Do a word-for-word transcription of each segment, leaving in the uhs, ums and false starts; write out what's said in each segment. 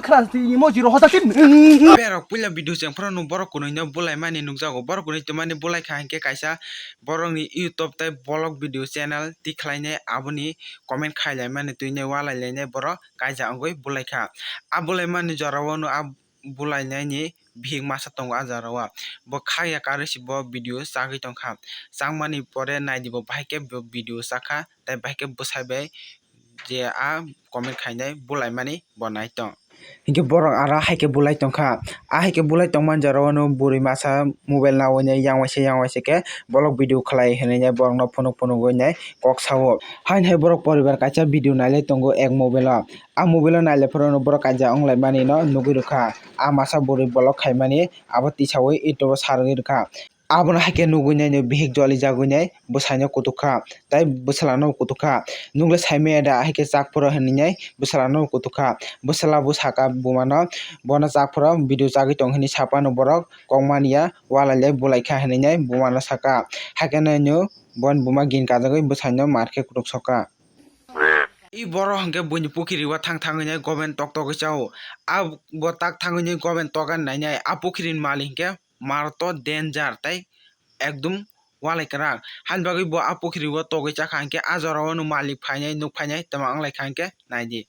Khras tini mo jiro hosa tin. Berok puila video chengphuru no borok kunui no bulai mani nukjago. Borok kunui tongmani bulai kha hinkhe kaisa borokni YouTube tei vlog video channel tikhlainai aboni comment khailai mani twinai walai lainai borok kaijak wngwi bulai kha. A bulai mani jorao no a bulai naini bihik masa tongo a jorao. Bo khakya karwi se bo video chagwi tongkha. Changmani pore naidi bo bahai khe bo video chakha tei bahai khe bwsai bai je a comment khainai bulai mani bo naitong. Hinkhe borok aro hai khe bulai tongkha. A hai khe bulai tongmani jorao no bwrwi masa mobile nawi nai yang waisa yang waisa khe vlog video khlai hinwi nai borokno phunuk phunugwi nai kok sao. Haini hai borok poribar kaisa video nailai tongo ek mobile o. A mobile o nailai phuru no borok kaijak wnglaimani no nugwi rwkha. A masa bwrwi vlog khaimani abo tisawi YouTube o sarwi rwkha. Abono hai khe nugwi nai no bihik jolijagwi nai bwsaino kutukha tei bwsalano kutukha. Nukle saimaya da hai khe chak phuru hinwi nai bwsalano kutukha. Bwsala bo saka bumano bono chak phuru video chagwi tong hinwi sapano borok kok mania walai le bulai kha hinwi nai bumano saka. Hai khe nai no boni buma gini kajagwi bwsaino mar khe kutuk sokha. I borok hinkhe buini pukhiri o thang thangwi nai goben tok togwi chao. A bo tak thangwi nai goben tok ani nainai a pukhiri ni malik hinkhe mar to danger tei ekdum walai kwrak. Haini bagwi bo a pukhiri o togwi chakha hinkhe a jorao no malik phainai nuk phainai tamo wnglaikha hinkhe naidi.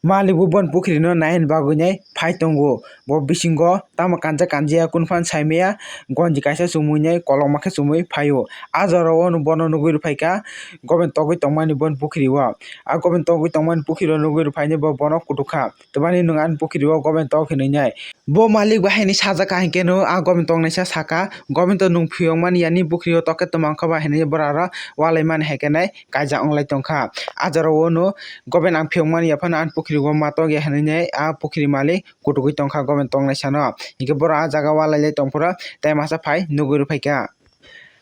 Malik bo boni pukhiri no naini bagwi nai phai tongo. Bo bisingo tamo kanja kanjaya kunu phano saimaya gonji kaisa chumui nai kolokma khe chumui phaio. A jorao no bono nugwi rwphaikha goben togwi tongmani boni pukhiri o. A goben togwi tongmani pukhiri o nugwi rwphainai bo bono kutukha. Twmani nwng ani pukhiri o goben tok hinwi nai. Bo malik bo haini sajak kha hinkhe no a goben tongnaisa saka goben to nwng phiyokmani yani pukhiri o tok khe twma wngkha ba hinwi bora aro walai mani hai khe nai kaijak wnglai tongkha. A jorao no goben ang phiyokmani yaphano ani pukhiri o ma tokya hinwi nai a pukhiri malik kutugwi tongkha goben tongnaisano. Hinkhe borok a jaga walai lai tongphuru tei masa phai nugwi rwphaikha.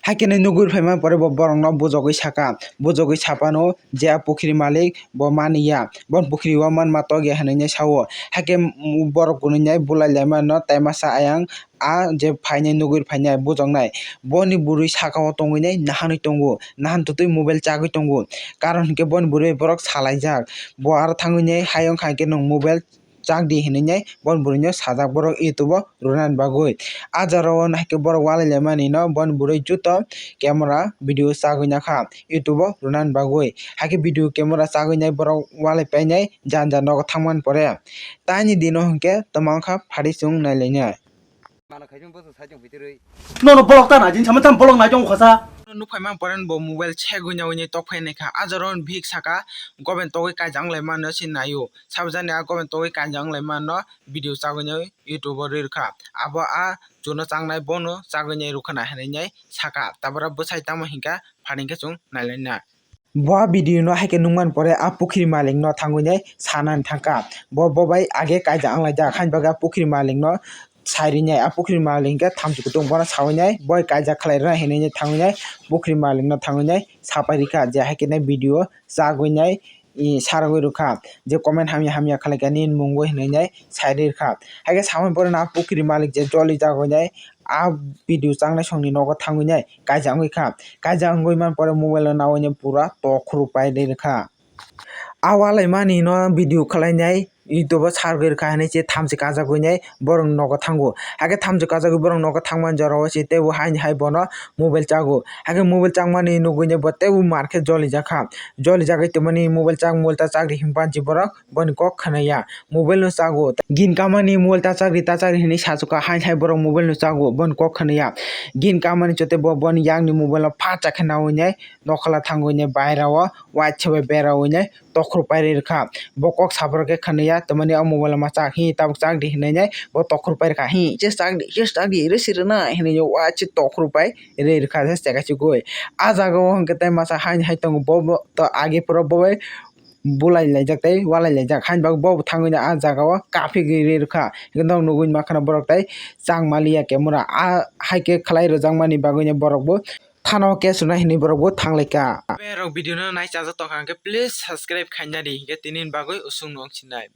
Hai khe nai nugwi rwphaima pore bo borokno bujogwi saka, bujogwi sapano je a pukhiri malik bo maniya, boni pukhiri o manma tokya hinwi nai sao. Hai khe borok kunui nai bulai laimano tei masa ayang a je phainai nugwi phainai bujoknai boni bwrwi sakao tongwi nai nahanwi tongo, nahan twtwi mobile chagwi tongo. Karon hinkhe boni bwrwi borok salaijak, bo aro thangwi nai hayung kha hinkhe nwng mobile chak di hinwi nai boni bwrwi no sajak borok YouTube o rwnani bagwi. A jorao nai khe borok walai laimani no boni bwrwi juto camera video chagwi nakha YouTube o rwnani bagwi. Hai khe video camera chagwi nai borok walai painai janja nogo thangmani pore. Taini dino hinkhe twma wngkha phari chwng nailainai. Nono bolok ta nai, jin sama tam bolok nai jong khosa. Nukphai man pore bo mobile chegwi nai tok phai nai kha. A jorao bihik saka goben togwi kaijak wnglaimano se naio. Sabjani a goben togwi kaijak wnglaimano video chagwi nai YouTube o rwi rwkha. Abo a chuno changnai bono chagwi nai rwkhana hinwi nai saka. Tabora bwsai tamo hinkha phaning khe chwng nailaina. Bo video no hai khe nukmani pore a pukhiri malik no thangwi nai sanani thangkha. Bo, bo bai age kaijak wnglaijak haini bagwi a pukhiri malik no sairinai a pukhiri malik hinkhe thamchi kutung bono sawi nai boi kaijak khlai rwna hinwi nai thangwi nai pukhiri malik no thangwi nai sapai rikha je hai khe nai video chagwi nai sarwi rwkha je comment hamya hamya khlai kha nini mungwi hinwi nai sai rwkha. Hai khe samani pore no a pukhiri malik je joli jagwi nai a video changnai songni nogo thangwi nai kaijak wngwi kha. Kaijak wngwi man pore mobile no nawi nai pura tokhorok pai rwkha. A walai mani no video khlai nai YouTube o sarwi rwkha hinwi se thamchi kajagwi nai borok nogo thango. Hakhe thamchi kajagwi borok nogo thangmani jorao se teibo haini hai bono mobile chago. Hakhe mobile chakmani nugwi nai bo teibo mar khe jolijakha. Jolijagwi tongmani mobile chak mobile ta chakri hinpanchi borok boni kok khwnaya. Mobile no chago. Gin kamani mobile ta chakri ta chakri hinwi sachukha haini hai borok mobile no chago boni kok khwnaya. Gin kamani joto bo boni yakni mobile no pha chakhe nawi nai nokhola thangwi nai baira o waisa bai bera wi nai tokhor pairwi rwkha. Bo kok sabrok khe khwnaya, tamani o mobile ma chak hi, tabuk chak di hinwi nai bo tokhor pai rwkha. Hi, je chak di, je chak di, rwsi rwna hinwi waisa tokhor pai rwi rwkha se chekaichikwi. A jaga o hwnkhe tei masa haini hai tongo, bo, bo to age phuru bo bai bulai laijak tei walai laijak. Haini bagwi bo thangwi nai a jaga o kaphigwi rwi rwkha. Hwnkhe nok nugwi mankha na borok tei chang maliya camera. A hai khe khlai rwjakmani bagwi nai borok bo thana o case rwna hinwi borok bo thang lai kha. Berok video no nai chajak tongkha hwnkhe please subscribe khaina di, hwnkhe tini ni bagwi usung no wngsinai.